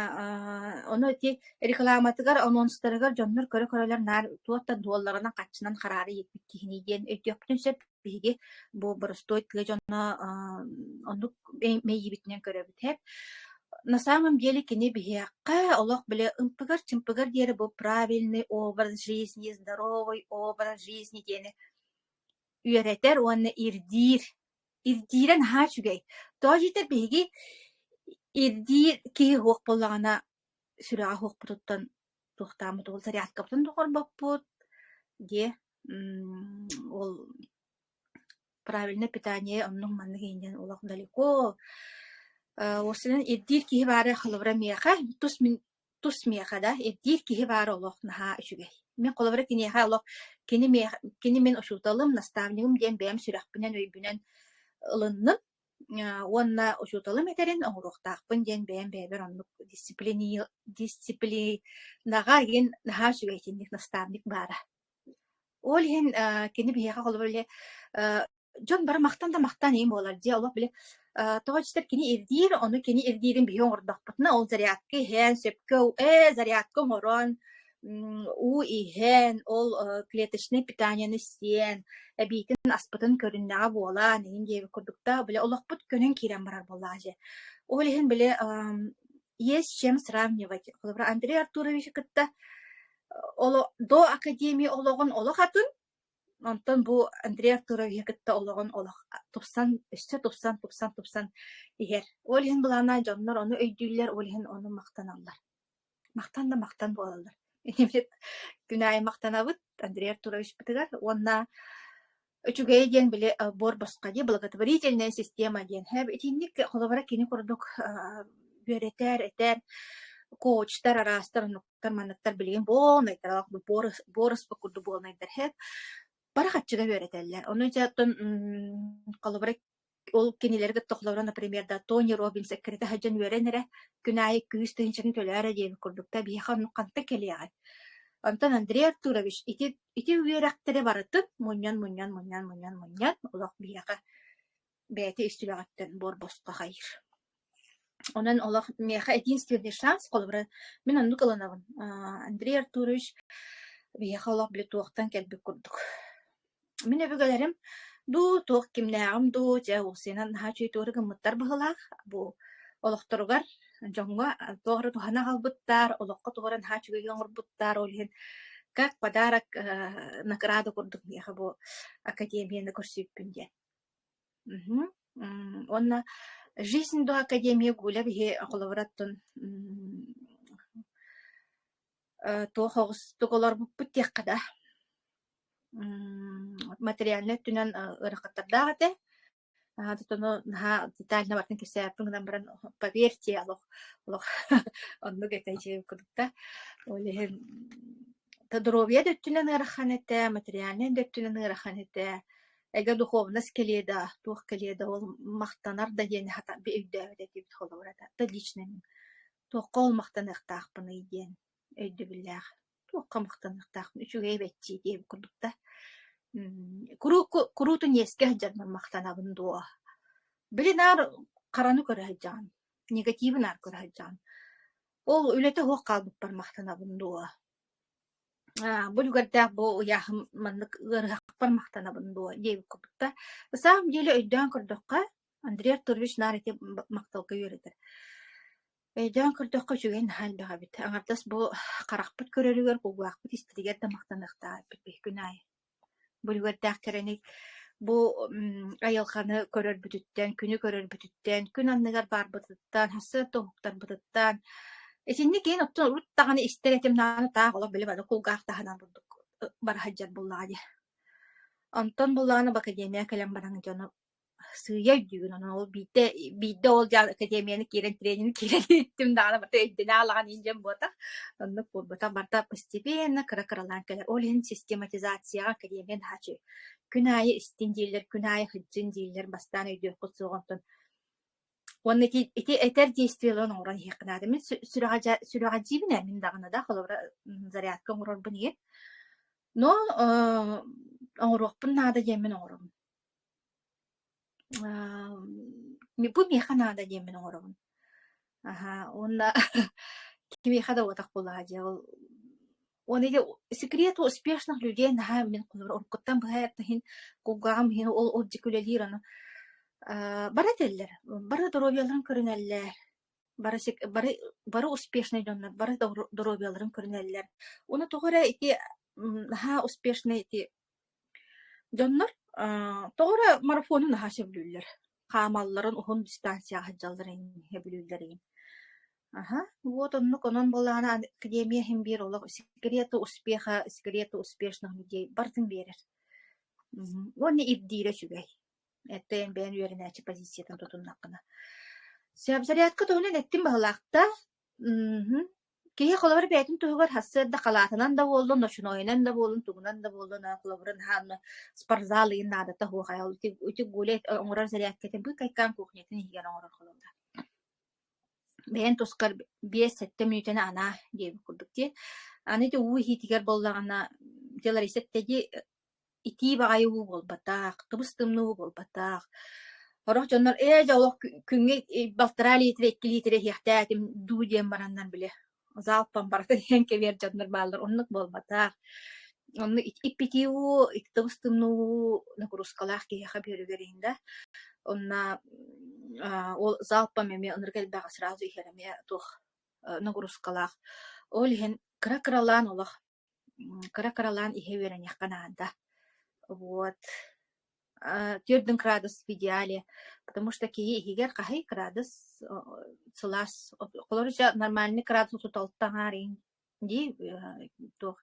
ону ити рекламатыгар, анонстарыгар дьоннор көрө-көрөлөр наар туох да дуолларынан хаччынан хараары ииппит киһини диэн өйдүөхпүтүн сөп. Биһиги бу боростуой тыа дьоно оннук мэйиибитинэн көрөбүт эп. На самом деле кини биһиэхэ олох били ымпыгар-чымпыгар диэри бу правильный образ жизни, здоровый образ жизни диэни үөрэтэр уонна ирдиир. Ирдиирэ наһаа үчүгэй. Тоҕо диэтэр биһиги ирдиир киһи суох буоллаҕына сүрэҕэ суохпутуттан туохтааммыт ол зарядкабытын да оҥорбоппут. Диэ ол правильное питание оннук маннык иһинэн олох далеко. Уопсайынан ирдиир киһи баара холобура миэхэ тус мин тус миэхэ да ирдиир киһи баара олох наһаа үчүгэй. Мин холобура киниэхэ олох кини миэхэ кини мин учууталым, наставнигым диэн бэйэм сүрэхпинэн, өйбүнэн ылынным. Уонна учууталым этэрин оҥоруохтаахпын диэн бэйэм бэйэбэр оннук дисциплинаҕа игин наһаа үчүгэй итинник наставник баара. Ол иһин кини биһиэхэ холобур били дьон бары махтан да махтан иһин буолар дьиэ олох били тоҕо дьиэтэр кини ирдиир, ону кини ирдиирин биһи оҥордохпутуна ол зарядка иһэн сөпкө ээ зарядка оҥорон уу иһэн, ол клеточнай питаниены сиэн, эбиитин аспытын көрүннэҕэ буолан иһин диэбит курдук да, били олохпут көнөн киирэн барар буоллаҕа дьэ. Ол иһин били есть с чем сравнивать. Холобура, Андрей Артуровичы кытта до академии олоҕун олох атын, онтон бу Андрей Артуровиһы кытта олоҕун олох тупсан, өссө тупсан, тупсан, тупсан иһэр. Ол иһин былаана дьоннор ону өйдүүллэр, ол иһин ону махтаналлар. Махтан да махтан буолаллар. Күн аайы махтанабыт Андрей Артуровичпытыгар уонна үчүгэйэ диэн били буор босхо дии благотворительная система диэн итинник холобура кини курдук үөрэтэр, этэр коучтар араастар оннуктар манныктар билигин буолнайдар буорус курдук буолнайдар бары хаччыга үөрэтэллэр. Ону дьэ оттон холобура Ол кинилэри кытта холобура, например, да, Тони Робинс эккирэтэ сылдьан үөрэн эрэ, күн аайы күүс тыһыынчатын төлөөр эрэ диэбит курдук да, биһиэхэ оннук хантан кэлиэҕэй? Онтон Андрей Артурович ити ити үөрэхтэри барытын мунньан мунньан мунньан мунньан мунньан олох биһиэхэ бэйэтэ ис сүрэҕиттэн буор босхо хайыыр. Онон олох миэхэ единственный шанс, холобура, мин оннук ылынабын. Андрей Артурович биһиэхэ олох били туохтан кэлбит курдук. Мин өбүгэлэрим дуу, туох кимнээҕим дуу, дьэ уопсайынан наһаа үчүгэй туора гыммыттар быһыылаах. Бу олохторугар дьоҥҥо туох эрэ туһаны аҕалбыттар, олоххо туох эрэ наһаа үчүгэйи оҥорбуттар, ол иһин как подарок награда курдук миэхэ бу академияны көрсүбүппүн диэн. Мгм. Уонна «Жизнь до академии» Гуля биһи холобура оттон туох оҕустук олорбуппут диэххэ да материальнай өттүнэн ыарахаттардаах этэ. Ону наһаа детально барытын кэпсээппин гынан баран поверьте олох олох оннук этэ дьиэ курдук да. Ол иһин доруобуйа да өттүнэн ыарахан этэ, материальнай да өттүнэн ыарахан этэ. Эгэ духовность кэлиэ да, туох кэлиэ да ол махтанар да диэни хата өйдөөбөт этибит холобура да лично мин туохха ол махтаныахтаахпыный диэн өйдөбүллээх. Туохха махтаныахтаахпын үчүгэй эбэччии диэбит курдук да. Курууку куруутун иэскэ сылдьарбын махтанабын дуо? Били наар хараны көрө сылдьаҕын, негативы наар көрө сылдьаҕын. Ол үлэтэ суох хаалбыппар махтанабын дуо? Аа, бу үлүгэрдээх бу ыйааһым маннык ыарыһахпар махтанабын дуо диэбит курдук да. На самом деле өйдөөн көрдөххө, Андрей Артурович наар ити махталга үөрэтэр. Өйдөөн көрдөххө үчүгэй наһаа элбэх эбит. Аҥардас бу харахпыт көрөрүгэр, кулгаахпыт истэригэр да махтаныахтаах эбиппит биһи күн аайы. Бу үлүгэрдээх кэрэни бу айылҕаны көрөрбүтүттэн, күнү көрөрбүтүттэн, күн анныгар баарбытыттан, сарсыарда уһуктарбытыттан итинник иһин оттон урут даҕаны истэр этим даҕаны таах олох били бары кулгаах таһынан курдук бара сылдьар буоллаҕа дии. Онтон буоллаҕына бу академия кэлэн баран дьону Сыыйа өйдүүгүн, онон ол биирдэ биирдэ ол дьаал академияны киирэн тренинг киирэн иһиттим даҕаны барыта өйдөнө аалаҕан иин дьон буотах. Оннук буолбатах, барыта постепенно кыра-кыралаан кэлэр. Ол иһин систематизацияҕа академия наһаа үчүгэй. Күн аайы истин дииллэр, күн аайы сылдьын дииллэр, бастаан өйдүөххүт суоҕа онтон уонна ити ити этэр действиеларын оҥорон иһиэххэ наада. Мин сүрэҕэ сүрэҕэлдьиибин ээ мин даҕаны да холобура зарядка оҥорорбун иһин. Но оҥоруохпун наада диэммин оҥоробун. Бу миэхэ наада диэммин оҥоробун. Аһаа, уонна кимиэхэ да уотах буоллаҕа дии ол уонна ити секрет успешных людей наһаа мин уруккуттан быһа иһин кулгааҕым иһин ол ол дьик үлэлиир ону бары этэллэр, бары доруобуйаларын көрүнэллэр, бары бары бары успешный дьоннор бары доруобуйаларын көрүнэллэр. Уонна тоҕо эрэ ити наһаа успешный ити Дьоннор тоҕо эрэ марафону наһаа сөбүлүүллэр, хаамалларын уһун дистанцияҕа сылдьалларын сөбүлүүллэр игин. Аһа, вот оннук онон буоллаҕына академия иһин биир олох секреты успеха, секреты успешных людей барытын биэрэр. Уонна ирдиирэ үчүгэй. Эттэйэн бэйэн үөрэнээччи позициятын тутуннаххына. Сөп зарядка туһунан эттим баһылаахта. Мгм. Киһи холобур бэйэтин туһугар сарсыарда халаатынан да буоллун, ночнойунан да буоллун, тугунан да буоллун, холобура наһаа онно спортзал ыйын наадата суох ээ. Ити ити Гуля оҥорор зарядкатын быыкайкаан кухнятын иһигэр оҥорор холобура. Бэйэн тускар 5-7 мүнүүтэни анаа диэбит курдук дии. Аны ити уу иһиитигэр буоллаҕына, ити Лариса эттэ дии, итии баҕайы уу буолбатах, тыбыс-тымныы уу буолбатах. Сорох дьоннор ээ дьэ олох күҥҥэ балтараа литрэ, 2 литрэ иһиэхтээтим дуу диэн бараннар били залпом барытын иһэн кэбиһэр дьоннор бааллар. Оннук буолбатах. Онно ип-итии уу, тыбыс-тымныы уу нагрузкалаах киһиэхэ бүөрүгэр иһин да. Онно ол залпом эмиэ ынырык элбэҕи сразу иһэр эмиэ туох нагрузкалаах. Ол иһин кыра-кыралаан олох кыра-кыралаан иһэ үөрэниэххэ наада. Вот. Төрдүн кыраадыс в идеале, потому что киһи иһигэр хаһый кыраадыс сылаас холобур нормальный кыраадыс туталта аҥаар дии туох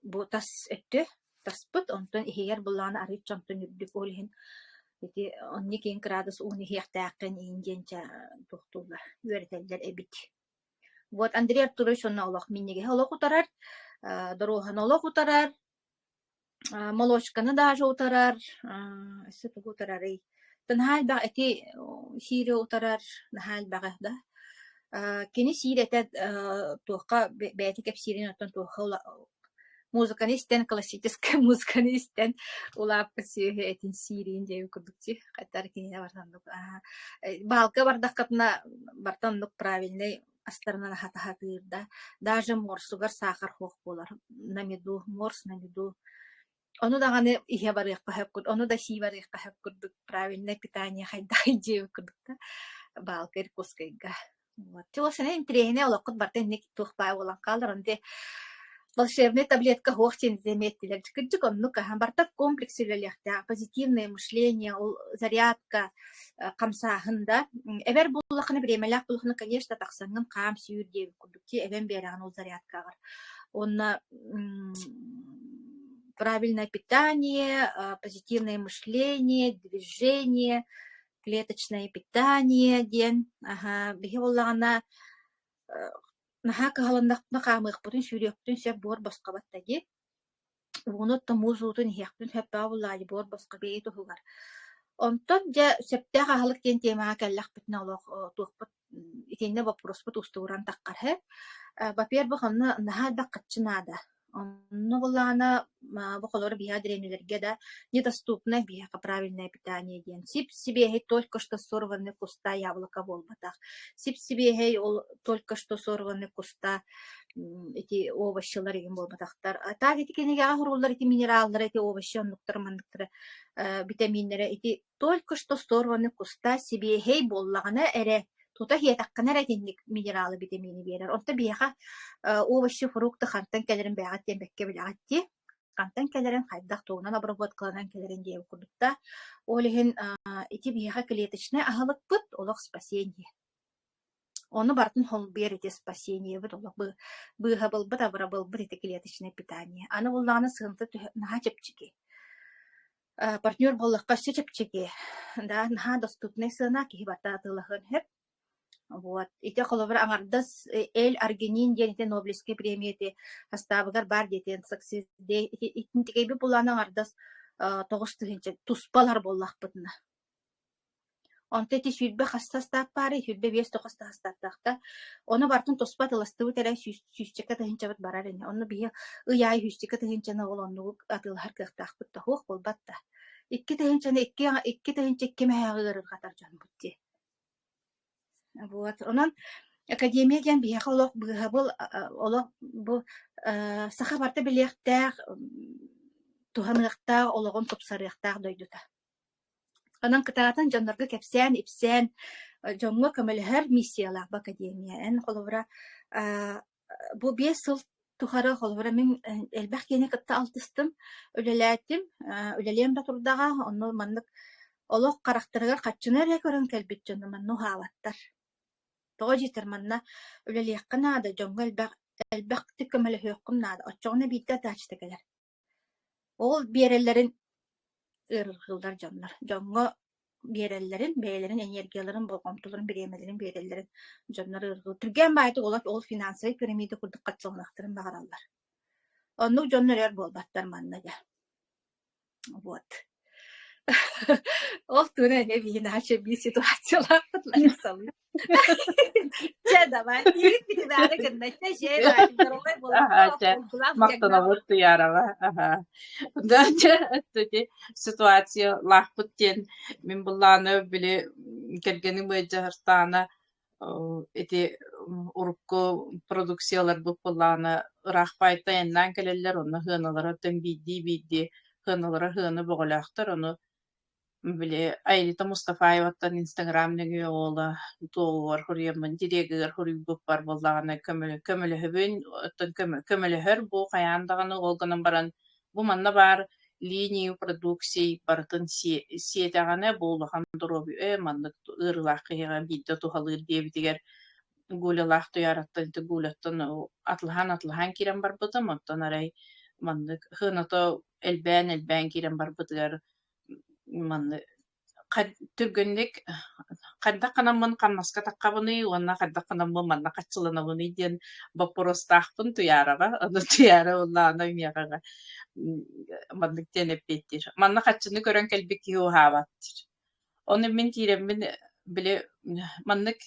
бу тас өттө таспыт онтон иһигэр былаана арыычча онтон үрдүк ол иһин ити оннук киэҥ кыраадыс ууну иһиэхтээххин иин диэн туохтууллар үөрэтэллэр эбит. Вот Андрей Артурович онно олох минньигэһи олох утарар, доруоһаны олох утарар, молочканы даже утарар, өссө тугу утарарый? Наһаа элбэх эти сиири утарар, наһаа элбэҕи да. Кини сиир этэ туохха бэйэтэ кэпсиирин оттон туохха музыканы истэн, классическай музыканы истэн улааппыт сүөһү этин сиирин диэбит курдук дии. Хаттар кинини барытын оннук баалка бардаххытына барыта оннук правильнай астарынан аһата да. Даже морсугар саахар суох буолар. На меду, морс на меду. Ону даҕаны иһэ барыахха сөп курдук, ону да сии барыахха сөп курдук правильное питание хайдаҕый диэбит курдук да баалка Иркутскайга. Вот. Чуоласына интэриэһинэй олоххут барыта инник туох баар буолан хаалар. Ону ити волшебная таблетка суох диэн эмиэ эттилэр. Кырдьык оннук аһа. Барыта комплекс үлэлиэхтээх. Позитивное мышление, ол зарядка, хамсааһын да. Эбэр буоллаххына, бириэмэлээх буоллаххына, конечно, тахсаҥҥын хаам сүүр диэбит курдук дии эбэн биэрэҕин ол зарядкаҕар. Уонна правильное питание, позитивное мышление, движение, клеточное питание диэн аһа биһи буоллаҕына наһаа кыһалыннахпына хаамыахпытын, сүүрүөхпүтүн сөп буор босхо батта дии. Ууну оттон муус уутун иһиэхпин сөп баа буоллаҕа буор босхо бэйи туһугар. Онтон дьэ сөптөөх аһылык диэн тиэмэҕэ кэллэхпитинэ олох туохпут итиннэ боппуруоспут уустугуран таххар Во-первых, онно наһаа элбэх харчы наада. Онно буоллаҕына бу холобура биһиэхэ дэриэбинэлэргэ да недоступно биһиэхэ правильное питание диэн сип-сибиэһэй только что сорванный куста яблоко буолбатах. Сип-сибиэһэй ол только что сорванный куста ити овощелар игин буолбатахтар. А так ити кинигэҕэ суруллар ити минераллара, ити овощи оннуктара манныктара битэмииннэрэ ити только что сорванный куста сибиэһэй буоллаҕына эрэ тута иһиэтэххинэ эрэ итинник минералы битэмиини биэрэр. Онто биһиэхэ овощи, фрукты хантан кэлэрин бэйэҕит диэн бэккэ билэҕит дии. Хантан кэлэрин, хайдах тугунан обработкаланан кэлэрин диэбит курдук да. Ол иһин ити биһиэхэ клеточнай аһылыкпыт олох спасение. Ону барытын холбуйар ити спасениебыт олох быыһабылбыт, абырабылбыт ити клеточное питание. Аны буоллаҕына сыаната наһаа чэпчэки. Партнер буоллахха өссө чэпчэки. Да, наһаа доступнай сыана, киһи барыта атыылаһыан сөп. Вот. Ити холобура аҥардас Эль-Аргинин диэн ити Нобелевскай премия ити састаабыгар баар диэтиэн ити итинтикэйбит булааны аҥардас 9000 туспа ылар буоллахпытына. Онто ити 20 хас састаап баарый, 25 да хас да састааптаах да. Ону барытын туспа атыыластыбыт эрэ сүүсчэкэ тыһыынчабыт барар ини. Онно биһи ый аайы сүүсчэкэ тыһыынчаны ол оннугу атыылаһар кыахтаахпыт да суох буолбат да. 2 тыһыынчаны 2 тыһыынча 2 мэһээҕи ыарырҕатар дьонбут дии. Вот. Онон академия диэн биһиэхэ олох быыһабыл, олох бу саха барыта билиэхтээх, туһаныахтаах, олоҕун тупсарыахтаах дойдута. Онон кытаатан дьоннорго кэпсээн-ипсээн, дьоҥҥо көмөлөһөр миссиялаах бу академия. Эн холобура бу 5 сыл тухары холобура мин элбэх киһини кытта алтыстым, үлэлээтим, үлэлиэм да турдаҕа, онно маннык олох харахтарыгар харчыны эрэ көрөн кэлбит дьону манна уһаабаттар. Тоҕо диэтэр манна үлэлиэххэ наада, дьоҥҥо элбэх элбэхтик көмөлөһүөххүн наада, оччоҕуна биирдэ сдачата кэлэр. Ол биэрэллэрин ыарырҕыыллар дьоннор. Дьоҥҥо биэрэллэрин, бэйэлэрин энергияларын, болҕомтолорун, бириэмэлэрин биэрэллэрин дьоннор ыарырҕыыр. Түргэн баайдык олох ол финансовай пирамида курдук хаччыланыахтарын баҕараллар. Оннук дьоннор өр буолбаттар манна дьэ. Вот. Ол туһунан эмиэ биһи наһаа биир ситуациялаахпыт Ларисалыын. Чэ, давай. Тиирик битимээри гынна. Чэ, чэ, здоровай Аһаа, чэ, махтанабыт Туйаараҕа. Аһаа. Да, чэ, ити ситуациялаахпыт диэн мин былааны били кэргэним ыалдьаһартаана ити урукку продукцияларбыт былаана ыраах баайтан айаннаан кэлэллэр, онно сыаналара оттон биирдии-биирдии сыаналара сыана бөҕөлөөхтөр, ону били Аэлита Мустафаеваттан Инстаграм нөҥүө уола туоҕугар суруйаммын, дирегигэр суруйбуппар буоллаҕына көмөлөһөбүн, оттон көмөлөһөр бу хайаан даҕаны ол гынан баран бу манна баар линию продукции барытын сиэтэҕинэ бу улахан доруобуйа маннык ыарыылаах киһиэхэ биирдэ туһалыыр диэбитигэр Гулялаах Туйаараттан ити Гуляттан атылаһан-атылаһан киирэн барбытым, оттон арай маннык сыаната элбээн-элбээн киирэн барбытыгар маннык Түргэнник хайдах гынаммын хамнаска таххабыный уонна хайдах гынаммын манна хаччыланабыный диэн боппуруостаахпын Туйаараҕа. Ону Туйаара уонна миэхэҕэ маннык диэн эппиэттиир: «Манна хаччыны көрөн кэлбит киһи уһаабат» диир. Ону мин киирэммин били маннык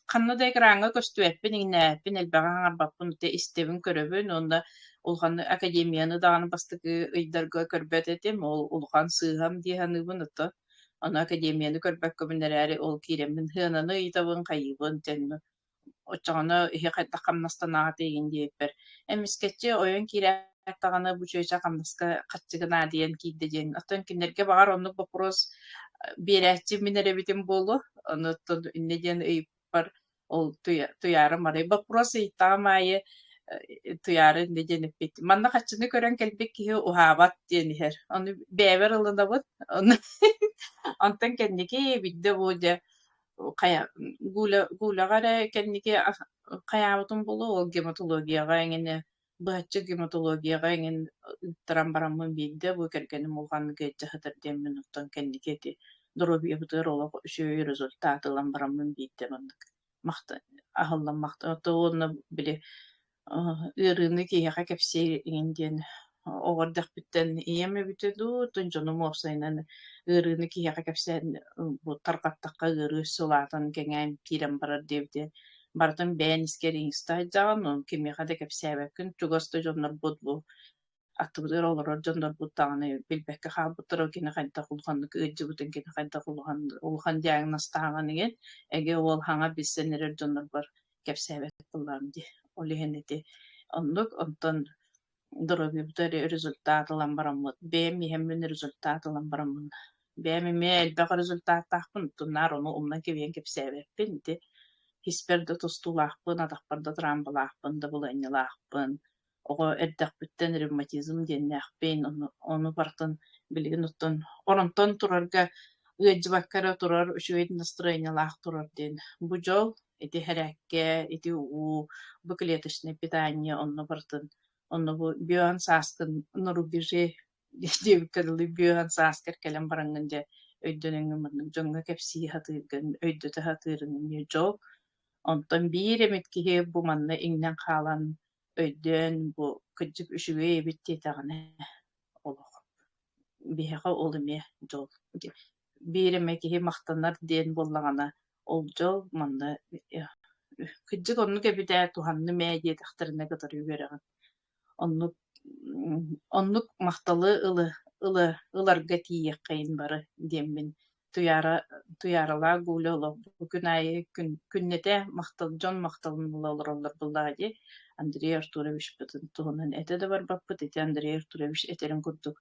Ханна да экраҥҥа көстүбэппин, иҥнээбэппин, элбэҕи аҥарбаппын, ити истэбин, көрөбүн уонна улахан академияны даҕаны бастакы ыйдарга көрбөт этим, ол улахан сыыһам дии саныыбын, ото ону академияны көрбөккөбүн эрээри ол киирэммин сыананы ыйытабын, хайыыбын дьэ оччоҕуна иһи хайдах хамнастанаҕыт эйигин диэбиппэр эмискэччи ойон киирээт даҕаны бу чүөчэ хамнаска харчыгы наадыйан киирдэ диэн оттон кинилэргэ баҕар оннук боппуруос биэрээччи мин эрэ эбитим буолуо ону оттон инньэ диэн ыйыппар ол Туйаара Марай боппуруос ыйыттаҕым аайы Туйаара инньэ диэн эппит манна харчыны көрөн кэлбит киһи уһаабат диэн иһэр ону бэйэбэр ылынабын ону онтон кэнники биирдэ бу дьэ хайа Гуля Гуляҕа эрэ кэнники хайаабытым буолуо ол гематологияҕа эҥинэ быһаччы гематологияҕа эҥин ыыттаран бараммын биирдэ бу кэргэним улаханнык ыалдьа сытар диэммин оттон кэнники ити доруобуйабытыгар олох үчүгэй результат ылан бараммын биирдэ маннык махта аһыллан махта уонна били ыарыыны киһиэхэ кэпсиир иҥин диэн оҕо эрдэхпиттэн ийэм эбитэ дуу, оттон дьонум уопсайынан ыарыыны киһиэхэ кэпсээн бу тарҕаттахха ыарыы өссө улаатан кэҥээн киирэн барар диэбитэ. Барытын бэйэн искэр иҥстэ сылдьаҕын, ону кимиэхэ да кэпсээбэккин, чугас да дьоннорбут бу аттыбытыгар олорор дьоннорбут даҕаны билбэккэ хаалбыттара кини хайдах улаханнык ыалдьыбытын, кини хайдах улахан улахан диагнозтааҕын иһин эгэ уол хаҥа билсэн эрэр дьоннорбор кэпсээбэт буоллаҕым дии. Ол иһин ити оннук, онтон доруобуйабыт результат ылан бараммыт, бэйэм иһэммин результат ылан бараммын, бэйэм эмиэ элбэх результаттаахпын, оттон наар ону умнан кэбиһэн кэпсээбэппин, ити испэр да тустуулаахпын, атахпар да тыраамбалаахпын, дабылыанньалаахпын, оҕо эрдэхпиттэн ревматизм диэннээхпин, ону, ону барытын билигин оттон оронтон турарга ыалдьыбакка эрэ турар үчүгэй настроениелаах турар диэн бу дьол ити хэрээккэ, ити уу, бу клеточное питание онно барытын онно бу бүөн сааскын на рубеже диэбиккэ дылы бүөн сааскар кэлэн бараҥҥын дьэ өйдөнөҥҥүн маннык дьоҥҥо кэпсии сатыыргын, өйдөтө сатыырыҥ эмиэ дьол. Онтон биир эмит киһи бу манна иҥнэн хаалан өйдөөн бу кырдьык үчүгэй эбит диэтэҕинэ олох биһиэхэ ол эмиэ дьол. Биир эмэ киһи махтанар диэн буоллаҕына ол дьол манна кырдьык оннук эбит ээ туһанным ээ диэтэхтэринэ кытары үөрэҕин. Оннук оннук махталы ылы ыла ыларга тиийиэххэйин бары диэммин Туйаара Туйааралаах Гуля олох бу күн аайы күн күннэтэ махтал дьон махталын ыла олороллор буоллаҕа дии. Андрей Артуровичпытын туһунан этэ да барбаппыт. Ити Андрей Артурович этэрин курдук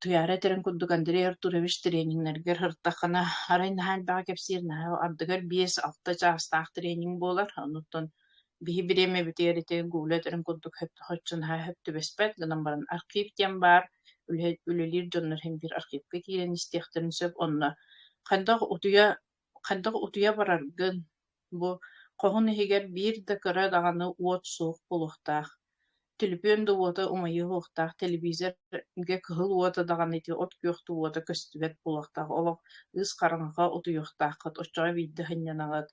Туйаара этэрин курдук Андрей Артурович трениннэргэр сырыттаххына арай наһаа элбэҕи кэпсиир, наһаа ардыгар 5-6 чаастаах тренинг буолар. Онуттан биһи бириэмэбитигэр ити Гуля этэрин курдук соччо наһаа сөп түбэспэт гынан баран архив диэн баар, үлэһит үлэлиир дьоннор иһин биир архивка киирэн истиэхтэрин сөп. Онно хайдах утуйа хайдах утуйа бараргын. Бу хоһун иһигэр биир да кыра даҕаны уот суох буолуохтаах. Түлүпүөн да уота умайыахтаах, телевизорга кыһыл уота даҕаны ити от күөх да уота көстүбэт буолуохтаах. Олох ыыс хараҥаҕа утуйуохтааххыт, оччоҕо биирдэ сынньанаҕыт.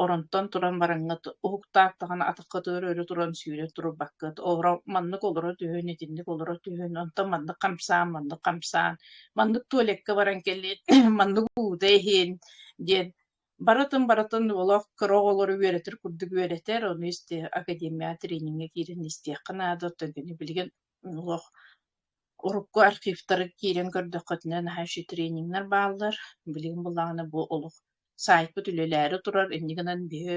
Оронтон туран бараҥҥыт уһуктаат даҕаны атаххытыгар өрө туран сүүрэ турбаккыт. Олоро маннык олоро түһүн, итинник олоро түһүн, онтон маннык хамсаан, маннык хамсаан, маннык туалекка баран кэлин, маннык уута иһин диэн барытын-барытын олох кыра оҕолору үөрэтэр курдук үөрэтэр, ону исти академия трениҥҥэ киирэн истиэххэ наада, оттон кини билигин олох урукку архивтары киирэн көрдөххүтүнэ наһаа үчүгэй трениннэр бааллар. Билигин буллаҕына бу олох сайтпыт үлэлээри турар, инньэ гынан биһи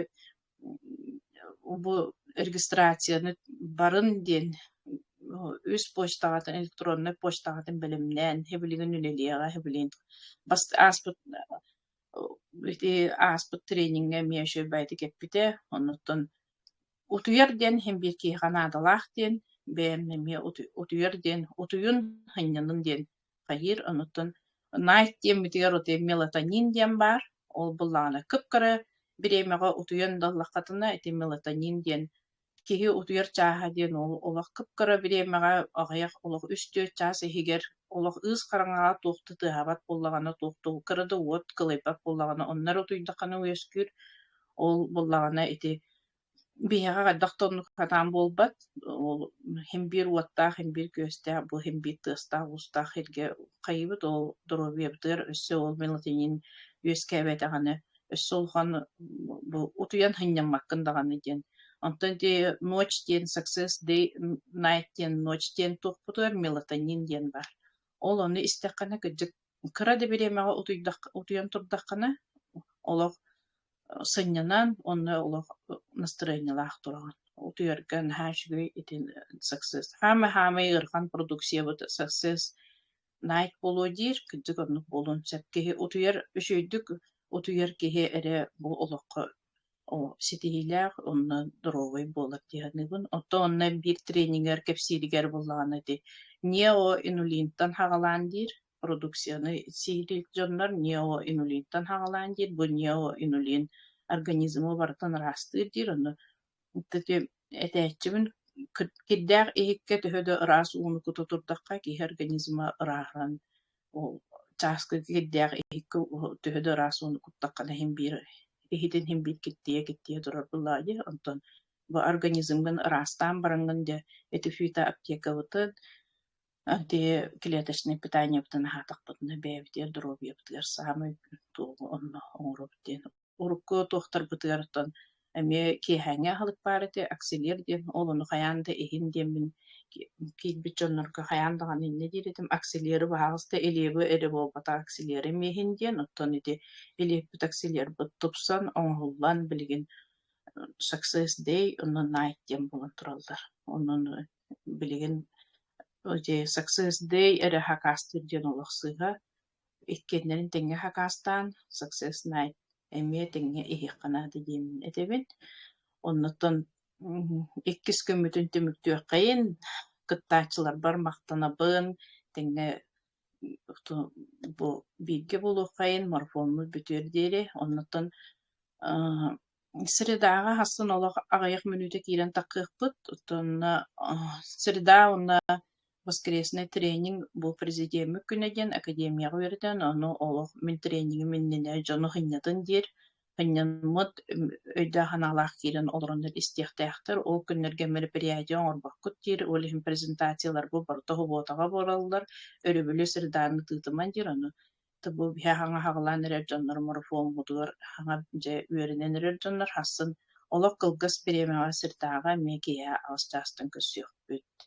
бу регистрацияны барын диэн үс почтаҕытын электроннай почтаҕытын бэлэмнээн, билигин үлэлиэҕэ, билигин ааспыт Ити ааспыт трениҥҥэ эмиэ үчүгэй баҕайытык эппитэ, оннуттан утуйар диэн иһин биир киһиэхэ наадалаах диэн, бэйэм эмиэ утуйар диэн утуйун, сынньанын диэн хайыыр, оннуттан Night диэммитигэр утуйар мелатонин диэн баар, ол буоллаҕына кып-кыра бириэмэҕэ утуйан да ыллаххытына ити мелатонин диэн Киһи утуйар чааһа диэн ол олох кып-кыра бириэмэҕэ аҕыйах олох үс-түөрт чаас иһигэр олох ыыс хараҥаҕа туох да тыаһаабат буоллаҕына, туох да кыра да уот кылайбат буоллаҕына, онно эрэ утуйдаххына үөскүүр. Ол буоллаҕына ити биһиэхэ хайдах да оннук сатаан буолбат. Ол син биир уоттаах, син биир күөстээх, бу син биир тыастаах-уустаах сиргэ хайыыбыт ол доруобуйабытыгар өссө ол мелатонин үөскээбэтэҕинэ өссө улахан бу утуйан сынньаммаккын даҕаны диэн. Онтон ити ночь диэн success day night диэн ночь диэн туохпутугар мелатонин диэн баар. Ол ону истэххинэ кырдьык кыра да бириэмэҕэ утуйдах утуйан турдаххына олох сынньанан уонна олох настырыанньалаах тураҕын. Утуйарга наһаа үчүгэй ити success. Хаамай-хаамай ыарахан продукциябыт success Найт буолуо диир, кырдьык оннук буолуон сөп. Киһи утуйар үчүгэйдик утуйар киһи эрэ бу олоххо ситиһиилээх уонна доруобай буолар дии саныыбын. Оттон онно биир тренигэр кэпсииригэр буоллаҕына ити неоинулинтан хаҕалаан диир, продукцияны сиир дьоннор неоинулинтан хаҕалаан диир, бу неоинулин организмы барытын ыраастыыр диир, онно Ити этээччибин кирдээх иһиккэ төһө да ыраас ууну кута турдахха киһи организма ырааһыран ол чааскы кирдээх иһиккэ төһө да ыраас ууну куттаххына иһин биир иһитин иһин биир киртийэ-киртийэ турар буоллаҕа дии. Онтон бу организмҥын ыраастаан бараҥҥын дьэ ити фитоаптекабытын ити клеточнай питаниебытын аһаатахпытына бэйэбитигэр доруобуйабытыгар саамай туоҕу онно оҥоробут диэн Урукку туохтарбытыгар оттон эмиэ киэһээҥҥи аһылык баар этэ, акселер диэн, ол ону хайаан да иһин диэммин киирбит дьоннорго хайаан даҕаны инньэ диир этим, акселеры баһаалыста илиэбэ эрэ буолбатах акселеры эмиэ иһин диэн, оттон ити илиэппит акселербыт тупсан, оҥоһуллан билигин Success Day уонна Night диэн буолан тураллар. Онон билигин ити Success Day эрэ хакаастыыр диэн олох сыыһа. Иккиэннэрин тэҥҥэ хакаастаан Success Night эмиэ тэҥҥэ иһиэххэ наада диэммин этэбин. Оннуттан иккис күммүтүн түмүктүөххэйин, кыттааччыларбар махтанабын, тэҥҥэ бу бииргэ буолуоххайын, марафоммут бүтүөр диэри. Оннуттан Средаҕа хассын олох аҕыйах мүнүүтэ киирэн таххыахпыт, оттон среда уонна воскреснай тренинг бу президеммит күнэ диэн академияҕа үөрэтэн, ону олох мин тренингим иннинэ дьону сынньатын диир, сынньаммыт өйдөөх-санаалаах киирэн олороннор истиэхтээхтэр, ол күннэргэ мероприятие оҥорбоккут диир, ол иһин презентацияларбыт барыта субуотаҕа буолаллар, өрөбүлү среданы тыытыман диир, ону Бу биһи хаҥа хаҕылаан эрэр дьоннор марафоммутугар хаҥа дьэ үөрэнэн эрэр дьоннор хассын олох кылгас бириэмэҕэ сирдээҕи эмиэ киэһэ аҕыс чаастан көрсүөхпүт.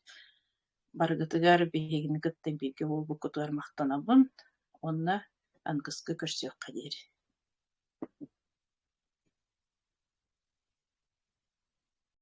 Барыгытыгар биһигини кытта бииргэ буолбуккутугар махтанабын уонна аныгыскы көрсүөххэ диэри.